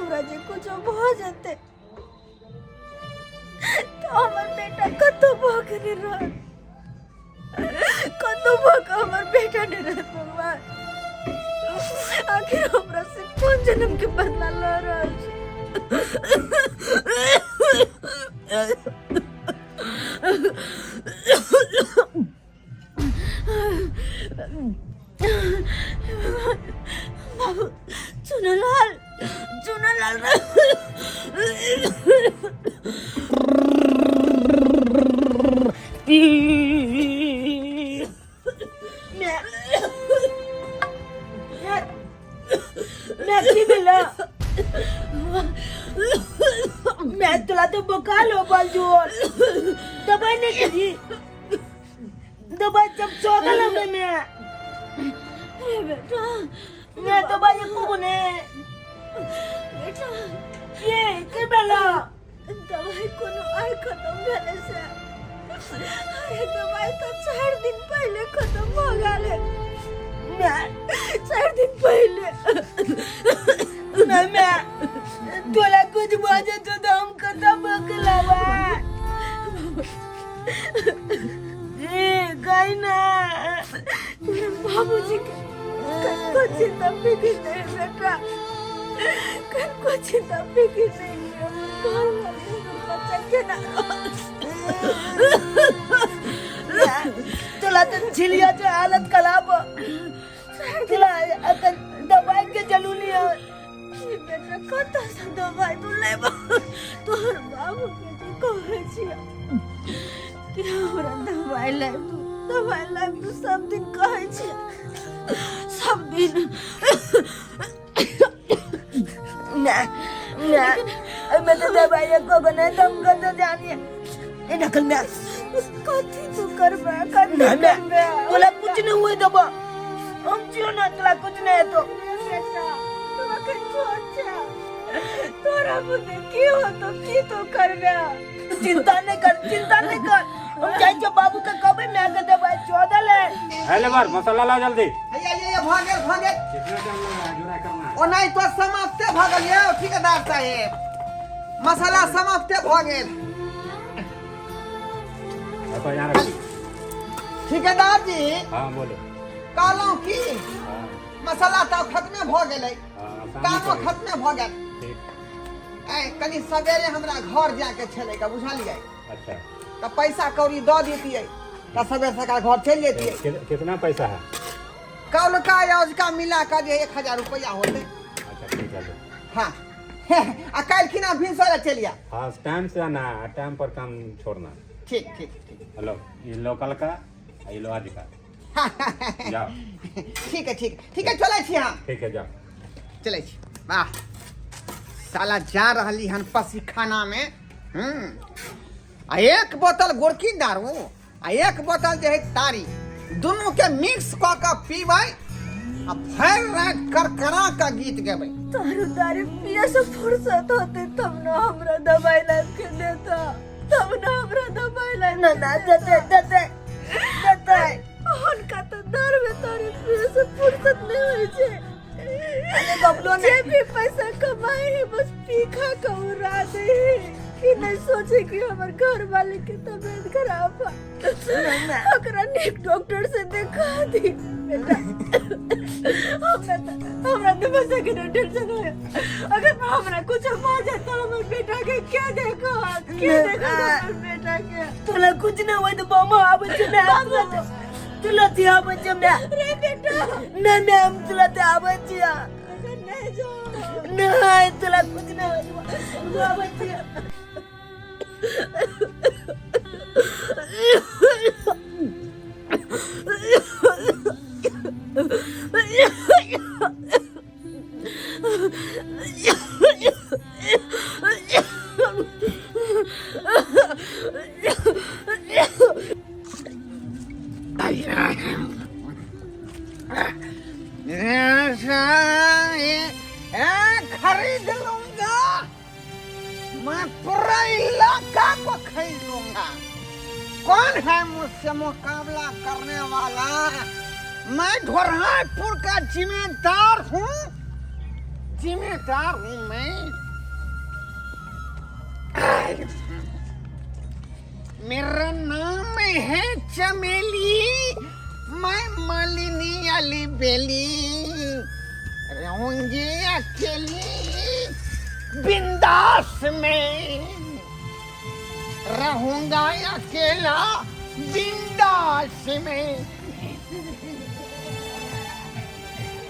हमरा जे कुछो भऽ जेतै तऽ हमर बेटा कतहु भऽ के नहि रहत, कतहु भऽ के हमर बेटा नहि रहत। भगवान, आखिर हमरा से कोन जन्म के बदला लऽ रहल छै? बाबू चुनलाल, चुनलाल मैं की भेल? मैं तोला तो बोखार हो बल जोर, दवाई नहीं करी? दवाई जब चौदह लगे मैं। अरे बेटा, मैं दवाई को ने बेटा के के भेल? दवाई कोनो आइ खत्म भेलै से? अरे, दवाई तऽ 4 दिन पहिले खत्म भऽ गेलै। मैं 4 दिन पहिले। नहीं, मैं तोला कुछ भऽ जेतो तो हम खत्म हो गेलवा। ए गई ना। तोरा बाबूजी के कनको चिंता फिक्र नहीं बेटा, कनको चिंता फिक्र नहीं। हमर घर वाली, हमर बच्चा केना रहत? तोला तो झिलिया जो हालत खराब हो, तोला अखन दवाई के जरूरी है। बेटा, कतऽसँ दवाइ तू लेबह? तोहर बाबू के जे कहै छियै कि हमरा दवाइ लाबि दू, दवाइ लाबि दू, सब दिन कहै छियै, सब दिन। ना ना, एहिमे तऽ दवाई एको गो नहि, तऽ हम कतऽ जानिए? ए नकल में। कथी तू करबै? कथी ना ना करबै? तोला कुछ नहीं हुए दबा, हम छियो ना, तोला कुछ नहीं हेतो। बेटा, तू अखन छोट छै, तोरा बुते की होतो? की तू करबै? चिंता नहीं कर, चिंता नहीं कर। हम जाइ छियो बाबू के कहबै, माय के दवाई चौदह ले। है लेबर, मसाला लाओ जल्दी। हैया ये भऽ गेल, भऽ गेल। कितना टाइम लगा है जोड़ा करना है? ओनाहि तो समाप्ते भऽ गेल यौ ठेकेदार साहेब, मसाला समाप्ते भऽ गेल। तो यहाँ रखी। ठेकेदार जी। हाँ, बोलो। कहलहुँ की, हाँ। मसाला तऽ खत्मे भऽ गेलै। हाँ, शाम कामो में। खत्मे भऽ गेल। ठीक। ऐ कनि सवेरे हमरा घर जाके छलै का, बुझलियै? अच्छा। तऽ पैसा कौड़ी दऽ दितियै तऽ सवेरे सकाल घर चलि जैतियै। कितना पैसा है? कौलका औजका मिला कऽ जे 1000 रुपैआ होतै। अच्छा, ठीक है, लो। हाँ, आ काल्हि खिना भिनसरे चलि आयब। हाँ, टाइम से आना, टाइम पर काम छोड़ना। ठीक ठीक ठीक। हेलो, ये लो कल का, ये लो आज का, जाओ। ठीक है, ठीक ठीक है, चलै छी हम। ठीक है, जाओ। चलै छी। वाह, साला जा रहली हन पसीखाना में। आ एक बोतल गोरकी दारू आ एक बोतल जे है तारी, दुनू के मिक्स कऽ कऽ पीबै आ भरि राति करकरा कऽ गीत गेबै। तारू तारी पिए से फुर्सत होते तब ना हमरा दवाई लाब के देता, तब ना हमरा दवाई लाब ना ना, देते देते देते। हुनका तऽ दर में तारी पिए से फुर्सत नहीं होइ छै। अरे बबलो ने जे भी पैसा कमाए है, बस पी खा के उड़ा दे है कि नहीं सोचे कि हमर घर वाले के तबीयत खराब है, ओकरा नीक डॉक्टर से देखा दी। बेटा, हमरा तो बस के टेंशन है, अगर हमरा कुछ हो जाए तो हमर बेटा के क्या देखो, के देखो हमर बेटा के? तोला कुछ नहीं होय तो मामा आबै छै, मैं तुला ते आबै छै मैं। रे बेटा। नहीं, मैं हम तुला ते आबै छियै। नहीं जो। नहीं, तुला कुछ नहीं होय तो आबै छियै। खरीद लूंगा मैं, पूरा इलाका को खरीद लूंगा। कौन है मुझसे मुकाबला करने वाला? मैं ढोरहापुर का जिम्मेदार हूँ, जिम्मेदार हूँ मैं। मेरा नाम है चमेली, मैं मालिनी अली बेली, रहूंगी अकेली बिंदास में, रहूंगा अकेला बिंदास में।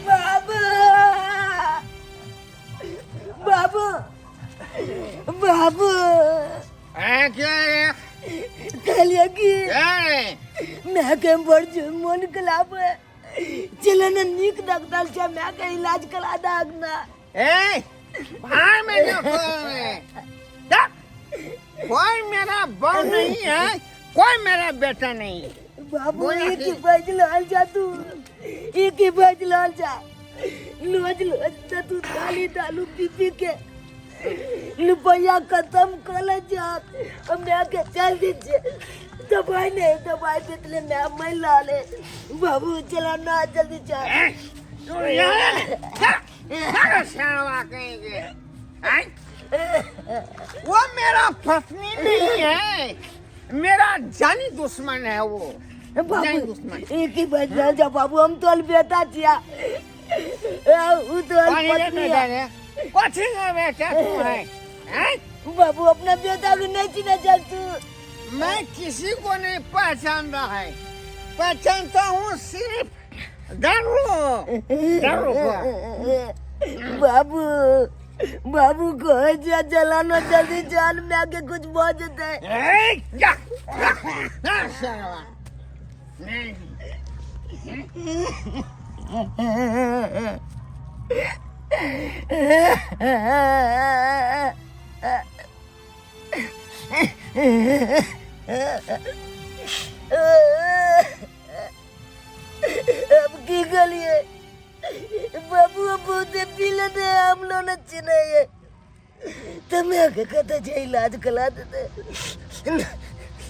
बाबू, बाबू, बाबू। ए, क्या है? कहलिए कि क्या है? मैं के बड़ जो मन खिलाफ है, चलो ना नीक डॉक्टर से मैं के इलाज करा दाग ना। ए, भाई में जो कोई है। कोई मेरा बहू नहीं है, कोई मेरा बेटा नहीं है। बाबू, बोला एक ही कि- बाज लाल जा तू, एक ही बाज लाल जा, लोज लोज त तू दाली दालू पी पी के रुपया खत्म कर जा। अब मैं के चल दीजिए, दवाई नहीं, दवाई बेचले मैं मैं ला ले। बाबू चला ना जल्दी जा। ए, तू यहाँ जा, जा शाला कहेंगे। हैं? वो मेरा पत्नी नहीं है, मेरा जानी दुश्मन है वो। जानी बाबू दुश्मन। एक ही बाज लाल जा बाबू, हम तो बेटा छिया, उ तो पानी ले पत्नी बेटा है। रे। कथी का बेटा तू है? हैं? बाबू अपना बेटा को नहीं चिना चल तू। मैं किसी को नहीं पहचान रहा है, पहचानता हूँ सिर्फ दारू, दारू को। बाबू, बाबू को जा जलाना जल्दी जान में आके कुछ बहुत देते। ए, जा, जा, जा, साला। नहीं। अब की गलिए बाबू, बहुत पी लेते हम लोग चिन्ह तो मैं के कहते जे इलाज करा देते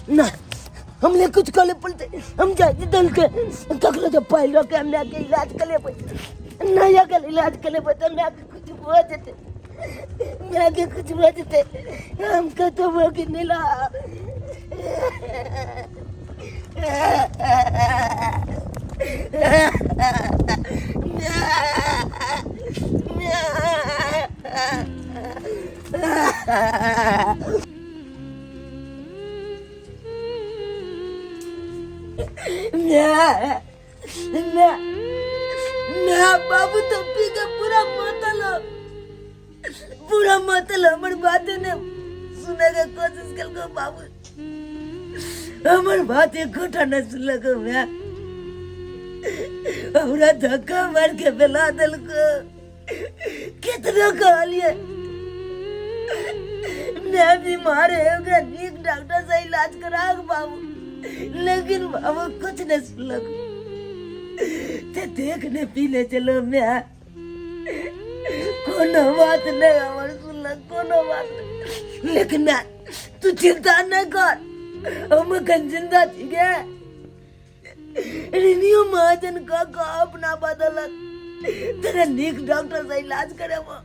ना, हमने कुछ कर पड़ते, हम जाते दल के तकलो जो पहलो के हमने आके इलाज कर ले ना, या कल इलाज कर ले तो मैं आके कुछ हो देते, मैं आके कुछ हो देते, हम कहते वो कि नीला। मैं मैं बाबू तो पी के पूरा मतल, पूरा मतल, हमर बात ने सुने के कोशिश कल को बाबू, हमर बात एक घंटा न सुनलक, मैं हमरा धक्का मार के बेला देलको। कितना कहलिए मैं बीमार है, ओकरा नीक डॉक्टर से इलाज करा बाबू, लेकिन बाबू कुछ नहीं सुनलक। ते देखने पीने चलो, मैं कोनो बात नहीं हमर सुनलक, कोनो बात नहीं। लेकिन मैं तू चिंता नहीं कर, हम अखन जिंदा छी गे। रिनियो महाजन का का अपना बदलक, तेरा नीक डॉक्टर से इलाज करेबो,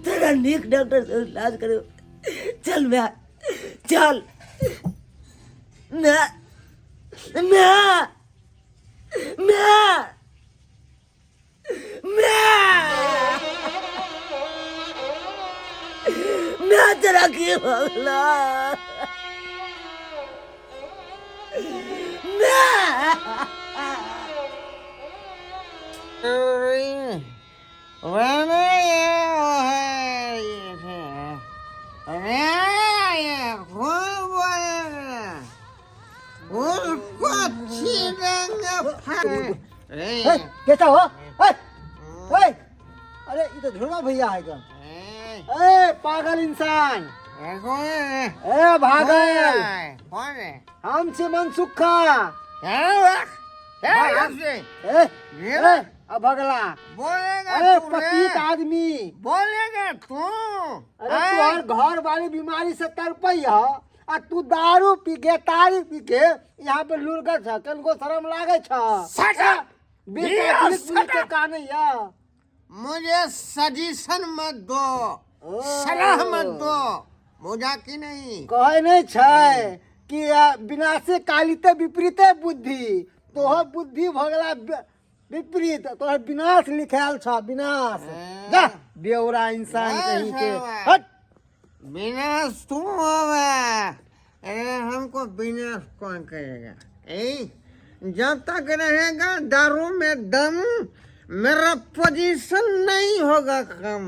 तेरा नीक डॉक्टर से इलाज करेबो। चल मैं चल, मैं मैं मैं मैं मैं तेरा की भगला मैं। ए, कैसा हो? ए, ए, अरे ये तो झुरमा भैया है एकदम। ए पागल इंसान, ए भागल, हम से मन सुखा। ए, ए, अब भगला। बोलेगा अरे तू रे। पतित आदमी बोलेगा तू। अरे तोहर घर वाली बीमारी से तड़पई ह आ तू दारू पी के तारी पी के यहाँ पे लुढ़कत छ, कनको शरम लागे छ? Shut up! बेटा You police shut के up! काने या मुझे सजेशन मत दो, ओ। सलाह मत दो। बुझा कि नहीं? कहै नहि छै कि विनाशे कालिते विपरीते बुद्धि, तोहर बुद्धि भऽ गेला विपरीत, तोहर विनाश लिखायल छ, विनाश। जा बेवरा इंसान कहीं के, हट। विनाश तू होवे, अरे हमको विनाश कौन करेगा? ए, जब तक रहेगा दारू में दम, मेरा पोजीशन नहीं होगा कम।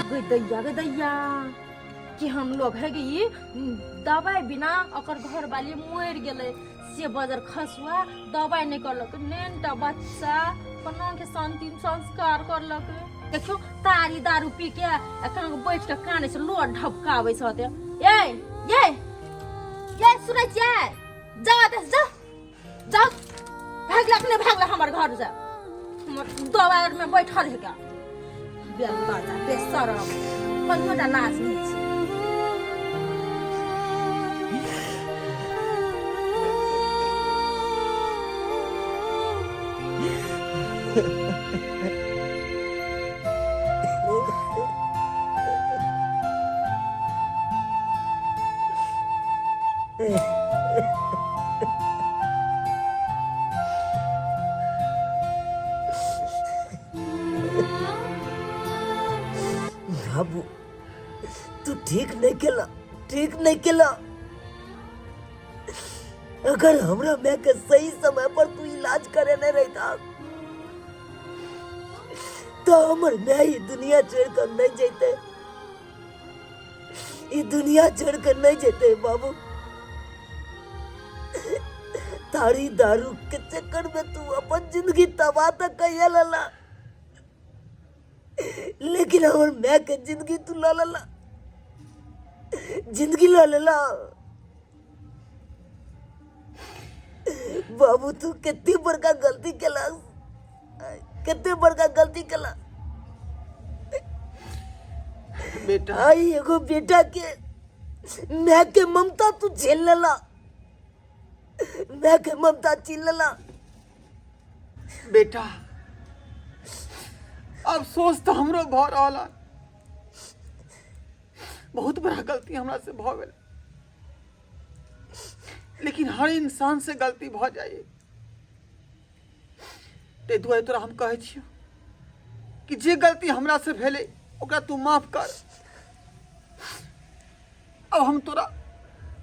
गे दैया, गे दैया, कि हम लोग है कि ई दवाई बिना ओकर घर वाली मरि गेलै, से बजर खसुआ दवाई नहि करलक, नेनटा बच्चा कोना के अंतिम संस्कार करलक। देखियौ तारी दारू पी के एखन बैठ के कानै छै, लोर ढबकाबै छै। ए ये ये सुनै छियै? जाउ एतऽ, जाउ जाउ, भागलक नहि भागलक हमर घर से, हमर दवाई में बैठल है का बेलबाजा बेशरम, कनियोटा लाज नहि छै। बाबू तू ठीक नहीं केला, ठीक नहीं केला। अगर हमरा माय के सही समय पर तू इलाज करे नहीं रहता तो हमर माय ई दुनिया छोड़ कर नहीं जैते, ई दुनिया छोड़ कर नहीं जैते बाबू। तारी दारू के चक्कर में तू अपन जिंदगी तबाह तक कैया लला, लेकिन हमर माय के जिंदगी तू ल लला, जिंदगी ल लला। बाबू तू कितनी बड़का गलती केला, कितनी बड़का गलती केला बेटा। आई एगो बेटा के माय के ममता तू झेल लला, माय के ममता छीन लला। बेटा अफसोस तो हमरो भ रहल है, बहुत बड़ा गलती हमरा से भ गेल, लेकिन हर इंसान से गलती भ जाए। ताहि दुआरे तोरा हम कहै छियौ कि जे गलती हमरा से भेलै ओकरा तू माफ कर। अब हम तोरा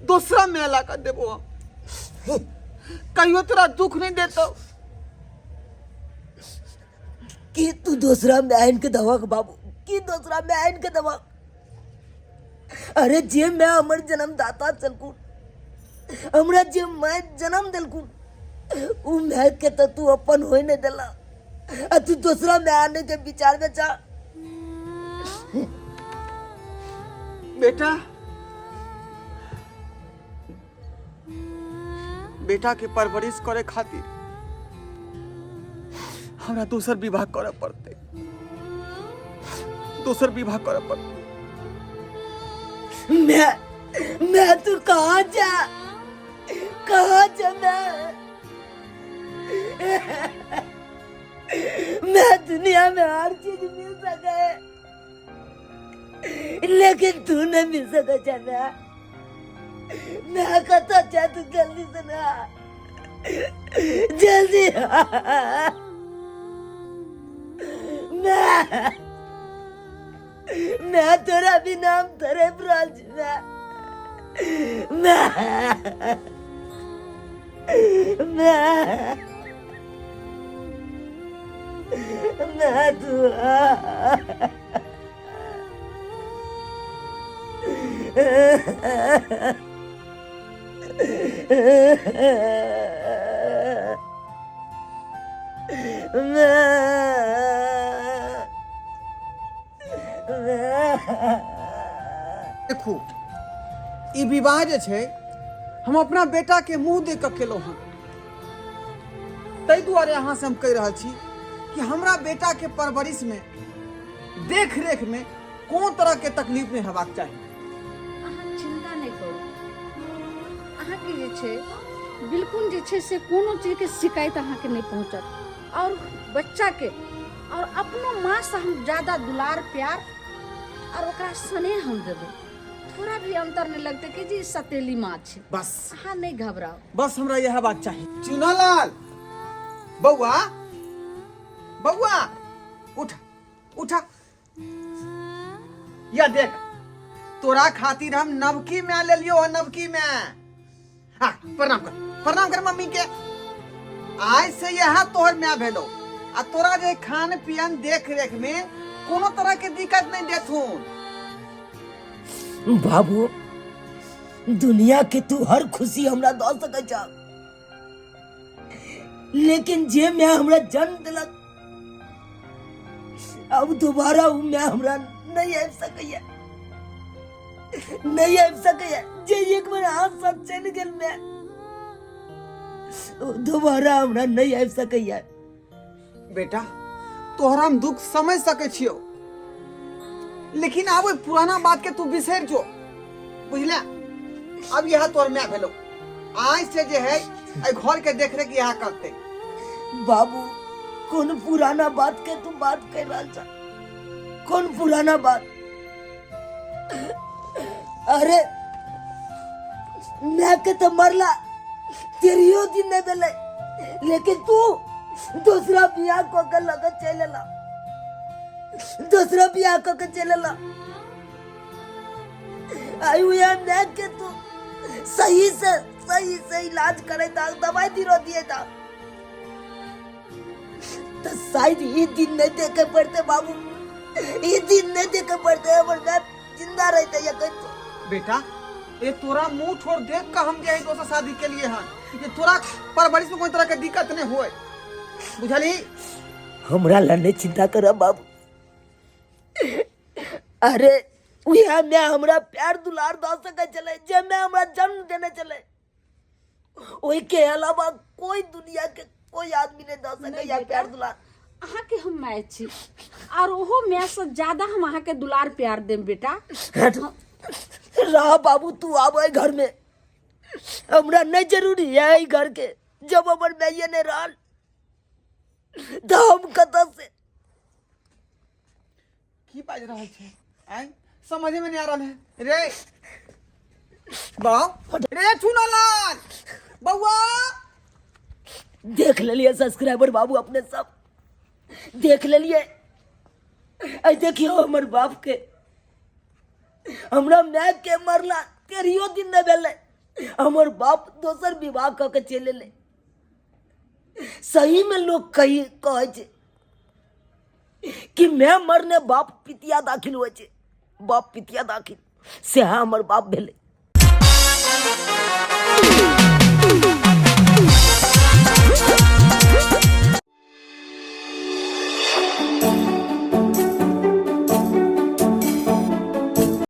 दोसरा माय ला कऽ देबो, हम कहियो तोरा दुख नहीं देतौ। कि तू दोसरा में आइन के दवा बाबू, कि दोसरा में आइन के दवा? अरे जे मैं हमर जन्मदाता चलकू, हमरा जे मैं जन्म दिलकू, उ मैं के तो तू अपन होए नहीं देला, आ तू दूसरा में आने के विचार में जा। बेटा, बेटा के परवरिश करे खातिर हमरा दोसर विवाह करे पड़ते, दोसर विवाह करे पड़ते। मैं तू कहाँ जा, कहाँ जा? मैं दुनिया में हर चीज मिल सके है, लेकिन तू नहीं मिल सके जा। मैं कहता जा तू जल्दी से ना, जल्दी। मैं तेरा भी नाम तेरे ब्रांच मैं मैं मैं मैं तू। देखू, ई विवाह जे छै हम अपना बेटा के मुंह देख के केलहुँ हन। ताहि दुआरे अहाँसँ हम कहि रहल छी कि हमरा बेटाके परवरिशमे देख रेखमे कोनो तरहके तकलीफ नहि हेबाक चाही। अहाँ चिंता नहि करू, अहाँके जे छै बिल्कुल जे छै से कोनो चीजके शिकायत अहाँके नहि पहुँचत। और बच्चाके और अपनो माँसँ हम ज्यादा दुलार प्यार और ओकरा स्नेह हम देबै, थोड़ा भी अंतर नहीं लगते कि जी सतेली माँ छै। बस अहाँ नहीं घबराओ, बस हमरा यह बात चाहिए। चुनालाल बउआ, बउआ उठ उठा, या देख तोरा खातिर हम नवकी में ले लियो, नवकी में। हाँ प्रणाम कर, प्रणाम कर मम्मी के। आज से यह तोहर माय भेलो आ तोरा जे खान पियन देख रेख में कोनो तरह के दिक्कत नहीं देथुन। बाबू दुनिया के तू हर खुशी हमरा दऽ सकै छ, लेकिन जे माय हमरा जन्म दिलक अब दोबारा उ माय हमरा नहीं आबि सकैया, नहीं आबि सकैया। जे एक बेर हाथ सब चलि गेल माय, दोबारा हमरा नहीं आबि सकैया। बेटा तोहरा हम दुख समझ सकै छियो, लेकिन आब ओहि पुराना बात के तू बिसरि जो, बुझले? अब यह तोहर माय भेलो, आज से जे है एहि घर के देख रेख यह करते। बाबू कौन पुराना बात के तू बात कर रहल छ? कौन पुराना बात? अरे मैं के तो मरला तेरियो दिन नहीं भेलै, लेकिन तू दूसरा बियाह कऽ के लऽ के चलि एला, दूसरा बियाह कऽ के चलि एला। आई उहे मैं के तू सही से इलाज करे ता, दवाई दिरो दिए ता, तो शायद ई दिन नहीं देखे पड़ते बाबू, ई दिन नहीं देखे पड़ते, हमर बाप जिंदा रहते या कहीं तो। बेटा ये तोरा मुंह छोड़ देख के हम जे है दोसर शादी के लिए हन, ये तोरा परवरिश में कोई तरह के दिक्कत नहीं होए, बुझली? हमरा ला नहीं चिंता कर बाबू, अरे उहे में हमरा प्यार दुलार दऽ सकै छलै, जे में हमरा जन्म देने छलै, ओहि के अलावा कोई दुनिया के कोई आदमी नहीं दऽ सकैया प्यार दुलार। अहाँके हम माय छी और ओहो माय से ज्यादा हम अहाँके दुलार प्यार देम बेटा। रह बाबू तू आब एहि घर में, हमरा नहीं जरूरी है एहि घर के, जब हमर माइये नहीं रहल तो हम कतऽ से। की बाजि रहल छै आँय, समझे में नहीं आ रहल है रे बाप रे। चुनालाल बउआ देख लेलिए सब्सक्राइबर बाबू, अपने सब देख लेलिए। ऐ देखियो हमर बाप के, हमरा माय के मरला तेरियो दिन नहीं भेलै, हमर बाप दोसर विवाह कऽ के चलि एलै। सही में लोग कही कहै छै कि मैं मरने बाप पितिया दाखिल होइ छै, बाप पितिया दाखिल, सएह हमर बाप भेलै।